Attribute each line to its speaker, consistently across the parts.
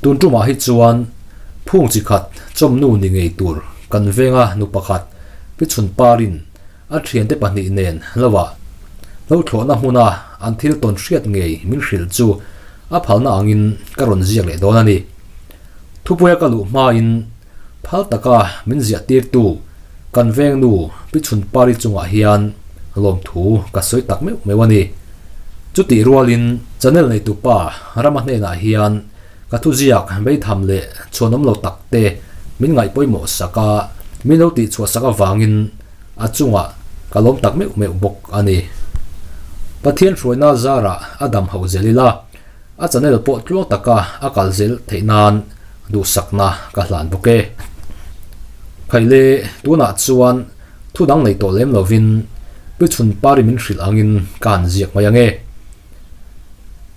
Speaker 1: Tun tumah hi chuan phung chi khat chawmnu ni ngei tur kan venga nu pakhat Pi Chhunparin a thiante pahnih nen hlauhah lo thlawhna hmuna an thil tawn hriat ngei min hrilh chu a phalna angin ka rawn ziak leh dawn a ni. Thupuia ka luh hmain phal taka min ziah tirtu kan vengnu Pi Chhunpari chungah hian lawmthu ka sawi tak meuh meuh a ni. Chutih rualin channel neitupa Rama hnenah hian ka thuziak beitham leh chhuanawm lo tak te min ngaih pawimawh sak a, min lo tihchhuah sak avangin a chungah ka lawm tak meuh meuh bawk a ni. Pathian hruaina zarah a dam hauh zel ila, a channel pawh tluang taka a kal zel theih nan duhsakna ka hlan bawk e. Khaile tunah chuan thu dang nei tawh lem lovin Pi Chhunpari min hrilh angin ka han ziak mai ange.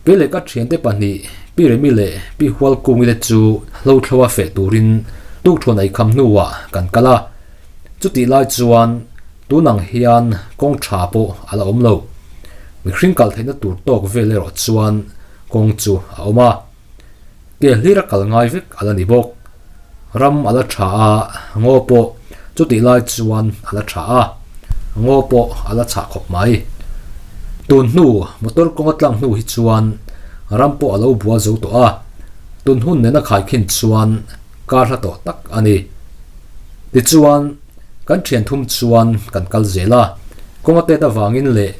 Speaker 1: Kei leh ka thiante pahnih Pi Remi leh Pi Hualkungi te chu hlo thlo a feh turin tukthuan ei kham hnuah kan kal a. Chutih lai chuan tun ang hian kawng tha pawh a la awm lo. Mihring kal theihna tur tawk vel erawh chuan kawng chu a awm a. Ke hlir a kal ngai vek a la ni bawk. Ram a la tha a, ngaw pawh chutih lai chuan a la tha a, ngaw pawh a la chhah khawp mai. Tun hnu motor kawng a tlang hnu hi chuan ram pawh a lo bual zo tawh a, tun hun nena khaikhin chuan kar hla tawh tak a ni. Tichuan, kan thian thum chuan kan kal zel a, kawng a tet avangin leh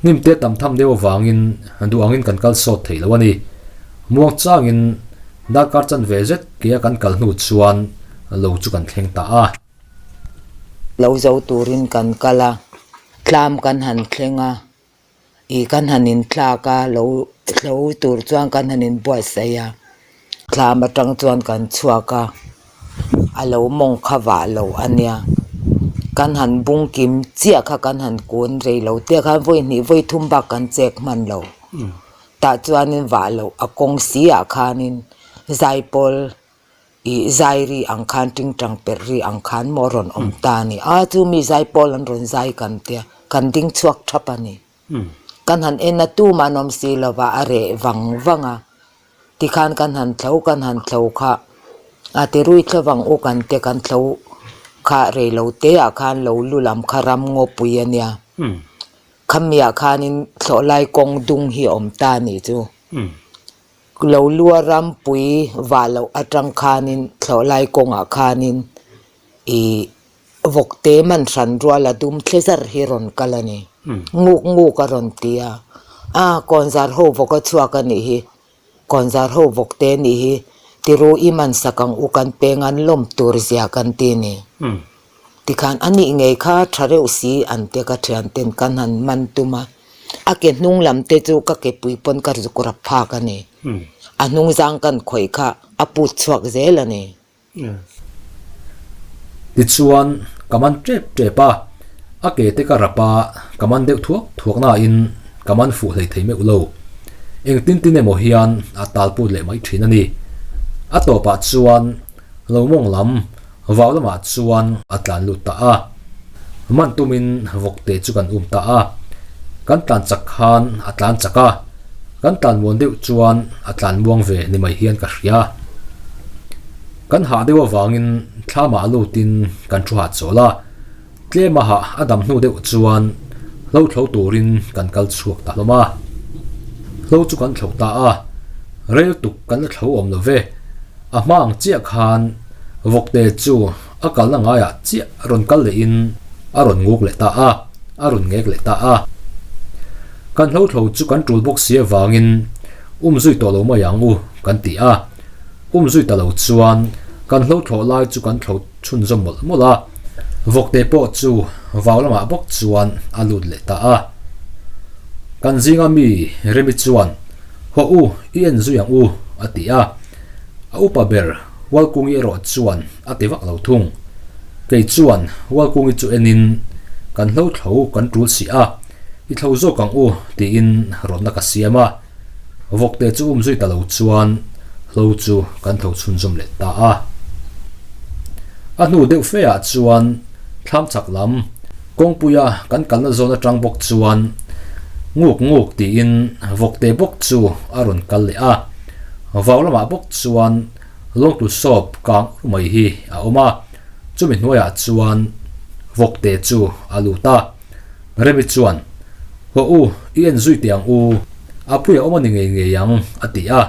Speaker 1: hnim te tam tham deuh avangin duh angin kan kal sawt thei lo a ni. Muang changin darkar chanve zet kea kan kal hnu chuan lo chu kan thleng ta a.
Speaker 2: Lo zo turin kan kal a, tlam kan han thleng a, Ih kan han inthlak a, lo hlo tur chuan kan han inbuatsaih a, thlam atang chuan kan chhuak a, a lo mawng kha vah lo a nia, kan han bung kim chiah kha kan han kun rei lo te khan vawi hnih vawi thum bak kan chek hman lo, tah chuanin vah loh a kawng si ah khanin zaipawl Ih zai ri ang khan tingtang perh ri ang khan maw a rawn awm ta a ni. A chu mi zai pawl an rawn zai kan tia kan ding chhuak thap a ni. Kan han en a tumah an awm si lova a reh vang vang a. Tikhan kan han thlo kan han thlo kha a ti rui thlo vang u kan tia kan thlo kha rei lo te ah khan lo lu lam kha ram ngawpui a nia. Khamiah khanin thlawhlai kawng dung hi a awm ta a nih chu. Lo lua rampui vah loh atang khanin thlawhlai kawngah khanin ih vawkte man hran rual a dum thle zar hi rawn kal a ni. Nguk nguk a rawn ti a, a kawnzar ho vawk a chhuak a nih hi, kawnzar ho vawkte a nih hi tiru i man sak ang u kan peng an lawm tur zia kan ti a ni. Tikhan a nih ngei kha tha reuh si an tia ka thian ten kan han man tum a, a ke hnung lam te chu ka ke pui pawn ka zuk rap phak a ni. A hnung zang kan khawih kha a put chhuak zel a ni.
Speaker 1: Tichuan ka man tep tep a, a ke te ka rap a, ka man deuh thuak thuak nain ka man fuh hlei thei meuh lo. Engtin tin emaw hian a tal put leh mai thin a ni. A tawpah chuan lo mawng lam Vau lamah chuan a tlan lut ta a, man tumin vawkte chu kan um ta a, kan tlan chak khan a tlan chak a, kan tlan muan deuh chuan a tlan muang ve ni mai hian ka hria. Kan hah deuh avangin thlamah lutin kan thu hah chawl a, tlem a hah a dam hnu deuh chuan hlo thlo turin kan kal chhuak ta hlawm a. Hlo chu kan thlo ta a, rel tuk kan la thlo awm lo ve, a hma ang chiah khan Vawkte chu a kalna ngaiah chiah rawn kal lehin a rawn nguk leh ta a, a rawn ngek leh ta a. Kan hlothlo chu kan tul bawk si avangin um zui tawh lo mai ang u kan ti a. Um zui ta lo chuan kan hlothlo lai chu kan thlo chhunzawm mawlh mawlh a. Vawkte pawh chu vau lamah bawk chuan a lut leh ta a. Kan zinga mi Remi chuan, Hawh u, i en zui ang u, a ti a. A upa ber Hualkungi erawh chuan a ti vak lo thung. Kei chuan Hualkungi chu enin, Kan hlo thlo kan tul si a, i thlo zawk ang u tiin rawtna ka siam a. Vawkte chu um zui ta lo chuan hlo chu kan tho chhunzawm leh ta a. A hnu deuh fe ah chuan thlam chak lam kawngpuia kan kalna zawn atang bawk chuan nguk nguk tiin vawkte bawk chu a rawn kal leh a. Vau lamah bawk chuan lawngtlu sawp kang ur mai hi a awm a, chumi hnuaiah chuan vawkte chu a lut a. Remi chuan, Haw u, i en zui teh ang u, a pui a awm a ni ngei ngei ang, a ti a.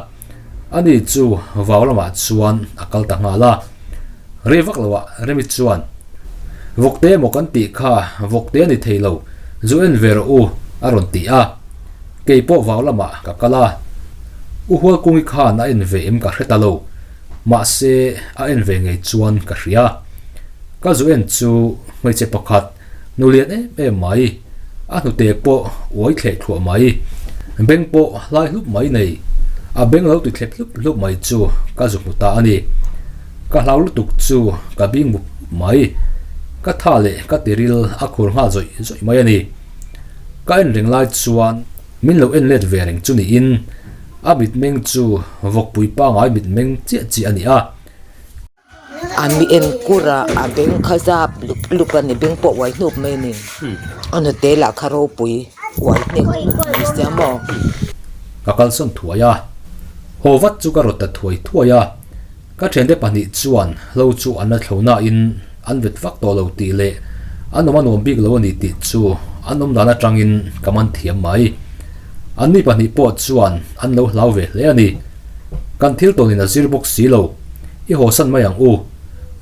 Speaker 1: Ani chu vau lamah chuan a kal ta nghal a. Rei vak loah Remi chuan, Vawkte emaw kan tih kha vawkte a ni thei lo, zu en ve rawh u, a rawn ti a. Kei pawh vau lamah ka kal a. U Hualkungi khan a en ve em ka hre ta lo, mahse a en ve ngei chuan ka hria. Ka zu en chu hmeichhe pakhat Nu lian em em mai, a hnute pawh uai thleh thluah mai, beng pawh hlai hlup mai nei, a beng lo ti thlep hlup hlup mai chu ka zu hmu ta a ni. Ka hlau lutuk chu ka bing mup mup mai, ka tha leh ka tiril a khur nghal zawih zawih mai a ni. Ka en reng lai chuan min lo en let ve reng chu niin a mitmeng chu vawkpui pangai mitmeng chiah chiah a ni a.
Speaker 2: A mi en kur a, a beng kha zap lup lup a ni, beng pawh uai hnup mai a ni. A hnute lah kha ropui uai hnek hnup mai sia maw.
Speaker 1: Ka kalsawn thuai a, haw vat chu ka rawt ta thuai thuai a, ka thiante pahnih chuan hlo chu an la thlo nain an vet vak tawh lo tih leh an awm a nuam bik lo a ni tih chu an awm dan atangin ka man thiam mai. Anni pahnih pawh chuan an lo hlau ve hle a ni. Kan thil tawnin a zir bawk si lo. I hawsan mai ang u,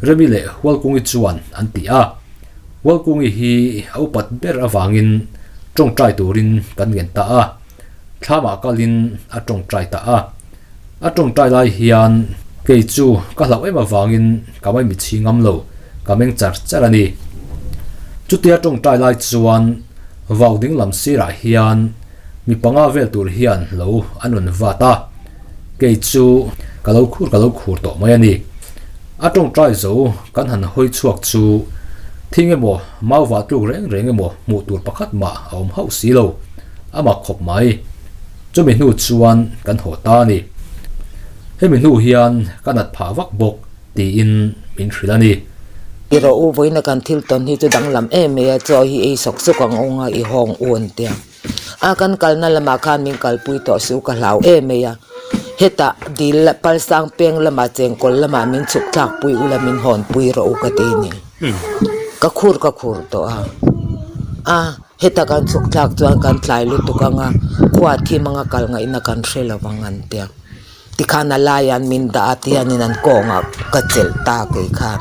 Speaker 1: Remi leh Hualkungi chuan an ti a. Hualkungi hi a upat ber avangin tawngtai turin kan ngen ta a. Thlamah kalin a tawngtai ta a. A tawngtai lai hian kei chu ka hlauh em avangin ka maimichhi ngam lo, ka meng char char a ni. Chutia tawngtai lai chuan vau ding lam sirah hian Mi panga vel tur hian lo an rawn vat a, kei chu ka lo khur ka lo khur tawh mai a ni. A tawngtai zo kan han hawi chhuak chu thing emaw mau vah tluk reng reng emaw hmuh tur pakhat mah a awm hauh si lo, a mak khawp mai. Chumi hnu chuan kan haw ta a ni. Hemi hnu hian ka nat phah vak bawk tiin min hrilh a ni.
Speaker 2: I rawh u, vawiina kan thil tawn hi chu danglam em mai a, chaw hi ei sawk sawk ang awnga i hawng u an tia. A kan kalna lamah khan min kalpui tawh suh ka hlau em mai a, hetah dil palsang peng lamah chengkawl lamah min chhuk thlak pui ula min hawn pui rawh u ka ti ni. Ka khur ka khur tawh a, a heta kan chhuk thlak chuan kan tlai lutuk ang a, khua thim anga kal ngaihna kan hre lo vang an tia. Tikhan a laiah min dah a tihianin an kawngah ka chelh ta kei khan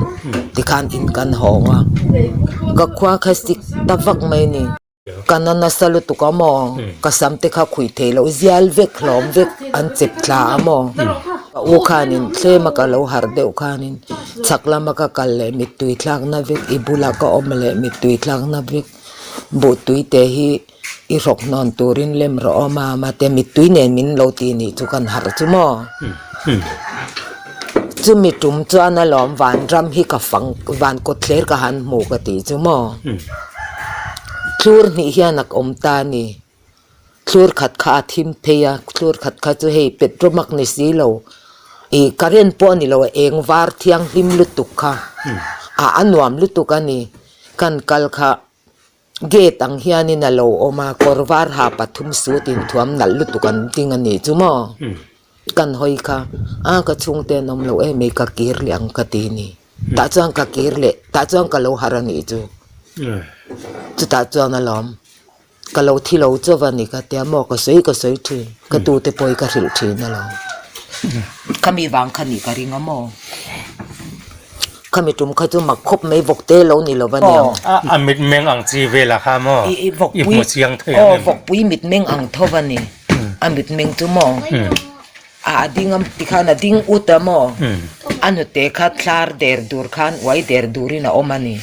Speaker 2: tikhan in kan hawng a, ka khua kha sik ta vak mai a ni. Ka na nasa lutuk a maw? Ka sam te kha khuih theih loh zial vek hlawm vek an chep thla a maw? Ka u khanin tlem a ka lo harh deuh khanin chhak lama ka kal leh mittui thlakna vek i bulah ka awm leh mittui thlakna vek buhtui te hi i hrawk hnawn turin lem rawh aw mama te mittui nen min lo ti nih chu kan harh chu maw? Chumi tum chuan alawm vanram hi ka fang van kawt thler ka han hmu ka tih chu maw? Thlur hnih hian a awm ta a ni. Thlur khat kha a thim phei a, thlur khat kha chu hei petromak ni si lo. Ih current pawh a ni lo a eng var thianghlim lutuk kha a a nuam lutuk a ni. Kan kal kha gate ang hianin a lo awm a, kawr var ha pathum suit inthuam nalh lutuk an ding a nih chu maw? Kan hawi kha a ka chhungte an awm lo em mai ka kir leh ang ka ti ni. Tah chuan ka kir leh tah chuan ka lo harh a nih chu. Chutah chuan alawm ka lo thi lo chauh a ni ka tia maw ka sawi ka sawi thin ka tute pawh hi ka hrilh thin alawm. Khami vang kha nih ka ring a maw. Khami tum kha chu mak khawp mai vawk te lo ni lo va niang.
Speaker 3: A mitmeng ang chi velah kha maw i hmu chiang thei ang em?
Speaker 2: Aw vawkpui mitmeng ang tho va ni. A mitmeng chu maw a a ding a tikhan a ding ut a maw a hnute kha thlar der dur khan uai der durin a awm a ni.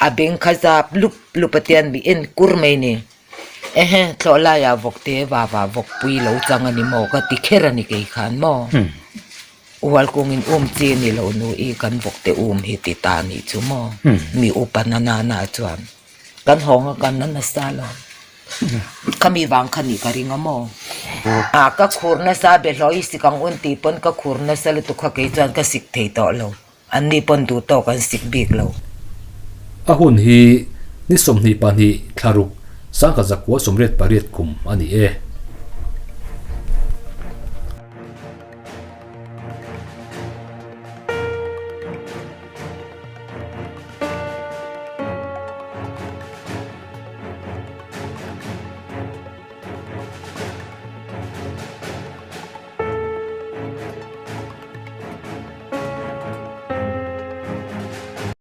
Speaker 2: A beng kha zap lup lup a tian mi en kur mai ni. Ehe thlawh laiah vawk te va va vawkpui lo chang a ni maw ka ti kher a ni kei khan maw. Ualkungin um chi ni lo nu i kan vawk te um hi ti ta nih chu maw mi upa na na na chuan kan hawng a kan na nasa lo khami vang kha nih ka ring a maw a ka khur nasa be hlawh i sik ang un tih pawn ka khur nasa lutuk kha kei chuan ka sik thei tawh lo an ni pawn duh tawk an sik bik lo.
Speaker 1: A hun hi ni 22 thlaruk 1988 kum a ni e.